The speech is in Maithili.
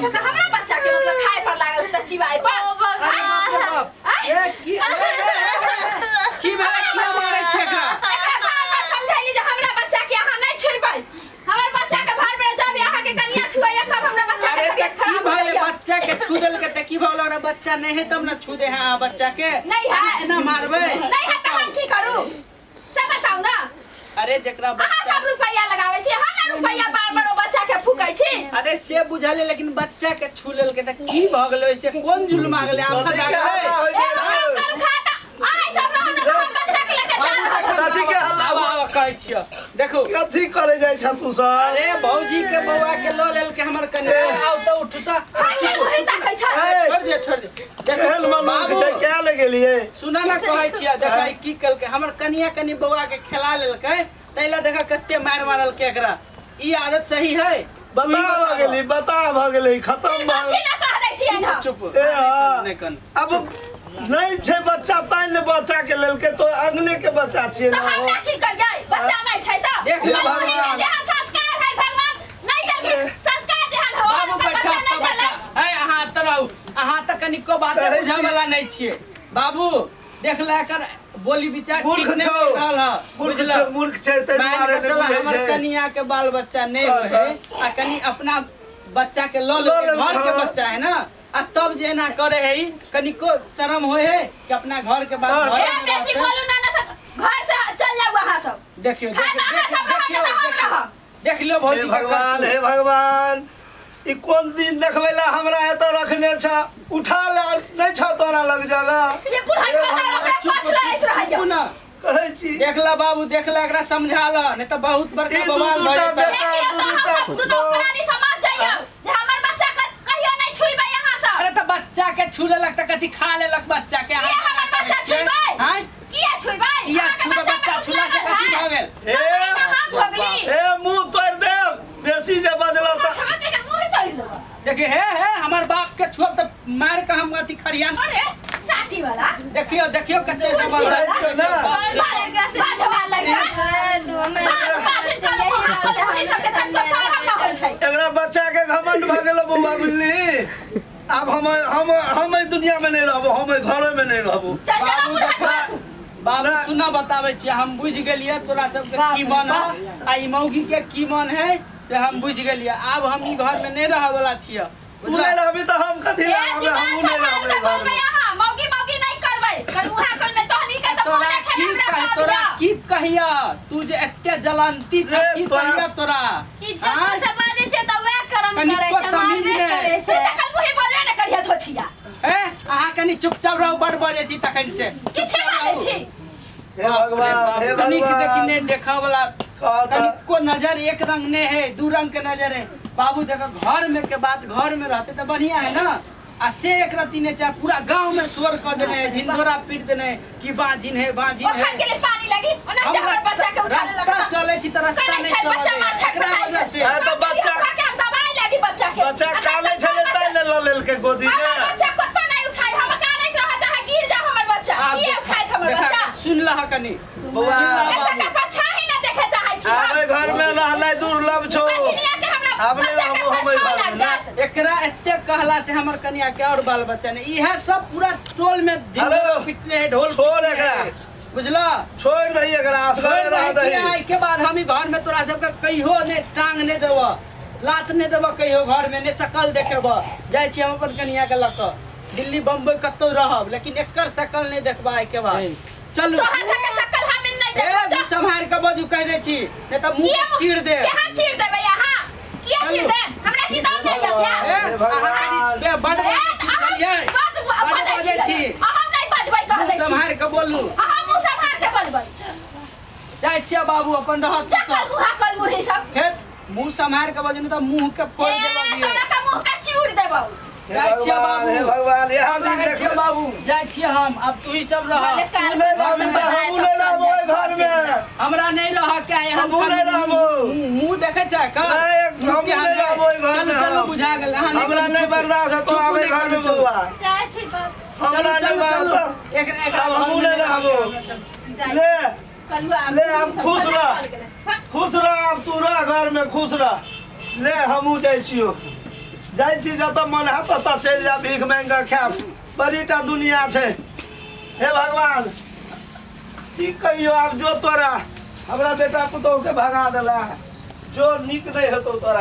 छै तऽ हमरा बच्चा के मतलब खाय पर लागल तऽ चिबाय पर। ओ अरे बाप रे भगवान। बाप। ए, की ए, ए, ए, की भेलै? किया मारै छै एकरा? एकरा बार बार समझैली जे हमरा बच्चा के अहाँ नहि छुबै, हमर बच्चा के भर बेर जब अहाँ के कनिया छुएया तब हमरा बच्चा के अरे तऽ तबियत की खराब हो भेलै? जाइया। बच्चा के छू देलकै तऽ की भऽ गेलै? ओकरा बच्चा नहि है तब ने छू दे है अहाँ बच्चा के। नहि है। एना मारबै? नहि है तऽ हम की करू से बताउ ना। अरे जकरा अहाँ बच्चा सब रुपैया लगाबै छी, हम ना रुपैया बार बार ओ बच्चा के फूकै छी। अरे से बुझल है, लेकिन बच्चा के छू लेलकै तऽ की भऽ गेलै? ओइसे कोन जुल्म आ गेलै? आफत आ कथी के गेलै? हल्ला होइ ए छै बाबा रे? करू खाता आइ सब रहू ना तऽ हम बच्चा के लेके जा रहल छी। कथी के हल्ला आब आब कहै छियौ, देखू। कथी करे जाइ छ तू सब? अरे भौजी के बौआ के लऽ लेलकै हमर कनिया। आउ तऽ उठू तऽ। आइ के मुँह ताकै छै। ए, छोड़ दिअ, छोड़ दिअ। केहन देखू मनुख बाबू, छै, क्या ले गेलियै? सुना ना, कहै छियै, देखै की केलकै हमर कनिया। कनि बौआ के खेला लेलकै ताहि ला देखा कते मारि मारलकै एकरा। ई आदत सही है? बता भऽ गेली, बता भऽ गेलै, खतम भऽ कथी ना कह दै छियै हम? चुप। ए, हाँ। नहि कन। अब नहि छै बच्चा तैं ने बच्चा के लेलकै। तो अंगने के बच्चा छियै तऽ ने हम हो। ना की करियै, बच्चा नहि छै तऽ? देख ले ओहिमे भगवान। जेहन संस्कार है भगवान नहि देलखिन संस्कार जेहन हो बाबू ओकर बैठा बच्चा तऽ नहि बैठा। भेलै। है अहाँ तऽ रहू, अहाँ तऽ कनिको बात कहै बुझऽ छी। वाला नहि छियै बाबू। देख ले एकर बोली विचार मूर्ख ठीक नहि छौ। मिल रहल है। मूर्ख बुझलह? छै, मूर्ख छै, ताहि मान दुआरे के नहि चल बुझै हमर छै। कनिया के बाल बच्चा नहीं हाँ, रहे आ कनि अपना बच्चा के लऽ लऽ लेलकै, लेलकै, घर के हाँ। बच्चा है ना, आ तब जे एना करे है ई, कनिको शर्म होय है कि अपना घर के बात हाँ। घरे ए में बेसी रहतै। बोलू ना, ना तऽ घर से चल जाउ अहाँ सब। देखियौ, खाना देखियौ, अहाँ सब रहब देखियौ, तऽ हम देखियौ। रहब। देख लियौ हे भौजी के भगवान, करतूत। हे भगवान, ई कोन दिन देखबै ला हमरा एतऽ रखने छ? उठा ले, नहि छ तोरा लग जगह? ये बूढ़ा हे छोटा भगवान, ओकरा चुप, पाछ लड़ैत रहैया। चुप ना। कहै छी। देख ला बाबू, देख ला, एकरा समझा ला, नहीं तो बहुत बड़का ई दू बवाल भऽ दूटा जेतै। बेटा, देखियौ दू तऽ हम दूटा सब दुनू पुतोह। प्राणी समाज जइयौ जे हमर बच्चा के कहियो नहि छुइबै अहाँ सब। अरे तऽ बच्चा के छू लेलक तऽ कथी खा लेलक बच्चा के? किया हमर बच्चा छुइबै? आँय? किया छुइबै? किया अहाँके छुबै? बच्चामे बच्चा कुछ छुला से लागल कथी है? भऽ गेल? हे तऽ हम भोगली। हे, मुंह तोड़ि देब बेसी जे बजलौ तऽ। हम के मुँह तोड़ि देबो। देखिए, हे हे, हमर बाप के छुअब तऽ मार के हम अथी खरियान। अरे साथी वाला। देखियो, देखियो कते बुझै छियौ ने? बाझवा लड़का। एकरा बच्चा के घमंड भऽ गेलो बौआ, बुझली? आब हम हम हम एहि दुनिया में नहि रहबो, हम एहि घरे में नहि रहबो। बाबू देखा, बाबू सुना, बताबै छियै, हम बुझि गेलियै तोरा सबके की मन है आ ई मौगी के की मन है से हम बुझि गेलियै। आब हम ई घर में नहि रहऽ वाला छियै। तू नहि रहबी तऽ हम कथी लए रहबै? हमहूँ नहि रहबै एहि घरमे। तोरा की कह, तोरा की कहिया? तू जे एते जलंती छ, रे, की तोरा- कहिया तोरा? ई जकर से बाजै छै तऽ वएह कर्म करै कनिको छै, तमीज मारबे नहि। करै छै। ए, अहाँ कनि चुपचाप रहू, बड़ बजै छी तखन से। हे भगवान, हे कनिक देखी भगवान। नहि देखऽ वाला। कह तऽ। कनिको नजर एक रंग नहीं है, दू रंग के नजर है। बाबू देखो, घर में के बात घर में रहते तो बढ़िया है ना, आ से एक रत्ती नहीं चाहे पूरा गांव में शोर कर देने है, ढिंढोरा पीट देने है कि बाजिन है, बाजिन है। हम रास्ता रास्ता चले छी तऽ रास्ता नहीं चलऽ दै है। एकरा वजह से। ए, तऽ बच्चा बच्चा कानै छलै तैं ने लऽ लेलकै गोदी में। बच्चा कतौ नहीं उठाई, हम कानैत रह चाहे गिर जाओ हमर बच्चा। आब किए उठाइत हमर देखा, बच्चा? सुन लह कनि। बौआ, ऐसा के परछाई ना देखे चाहे छी आब एहि घर में रहनाइ दुर्लभ छौ। बजनिया के हमरा आब नहि बच्चा के रहबो हम एहि परछाई घर लग में, ना। जात। एकरा एते कहला से हमर कनिया के और बाल बच्चा नहीं, इहे सब पूरा टोल में ढिंढोरा हेलो, पिटने है, ढोल छोड़ पिटने एकरा। है। बुझला? छोड़ि दही एकरा, छोड़ असगरे रह दही दही। कि आइ के बाद हम ई घर में तोरा सबके कहियो ने टांग नहीं देबऽ, लात नहीं देबऽ, कहियो घर में ने शकल देखेबऽ। जाइ छी हम अपन कनिया के लऽ कऽ दिल्ली बम्बई कतौ रहब, लेकिन एकर शकल नहीं देखबा आइ के बाद। चलू। तोहर सबके शकल हम नहीं ए देखब। मुँह सम्हारि के बजू, कहि दै छी, नहीं तऽ मुँह किया के चीर दे। केहा चीर देबै अहाँ? किया चीर चलू। देब? हमरा की दाम नहीं यऽ क्या? ए, हे भगवान। अहाँ कनि बे बड ए, बजै छी, अहाँ बुझलियै? बड बड बजै बजै छी। छी। अहाँ नहीं बजबै कह मुँह दै छी। सम्हारि के बोलू। अहाँ मुँह सम्हार के बोलबै। जाइ छियै बाबू, अपन रहत जा कल मुहा कल मुही सब। हे, मुँह सम्हारि के बजू, नहीं तऽ मुँह के फोड़ि ए देब अभिये। तोरा के मुँह के चूर देबौ। हे जाइ छियै भगवान, बाबू। हे भगवान, इएह दिन लागै छियै देखबै। बाबू, जाइ छियै हम, आब तू ही सब रह। भले काल तू नहि रहबी तऽ हमहूँ नहि रहबो एहि घर में। हमरा नहीं रह के है। हमहूँ नहि रहबो। मुंह देखे छै का? नहीं, हमहूँ नहि रहबो एहि घर चलू में चलू, हम। बुझा गेल। अहाँ नहि हमरा करू, नहि चुप। बर्दाश्त हेतौ चुप आब एहि नहि घर में करू, चुप। बौआ। जाइ छी बाप। हमरा चलू नहि चलू चलू। बर्दाश्त। एक एकरा आब घर हमहूँ में नहि रहबो। जाइ। ले कलुआ ले, आब खुश रह। हाँ। खुश रह, आब तू रह घर में, खुश रह। ले, हमहूँ जाइ छियौ। जाइ छी जतऽ मन हैत ततऽ चलि जायब भीख मांगि कऽ खायब बड़ीटा दुनिया छै हे भगवान की कहियो आब जो तोरा हमरा बेटा पुतोहु के भगा देला जो नीक नहि हेतौ तोरा।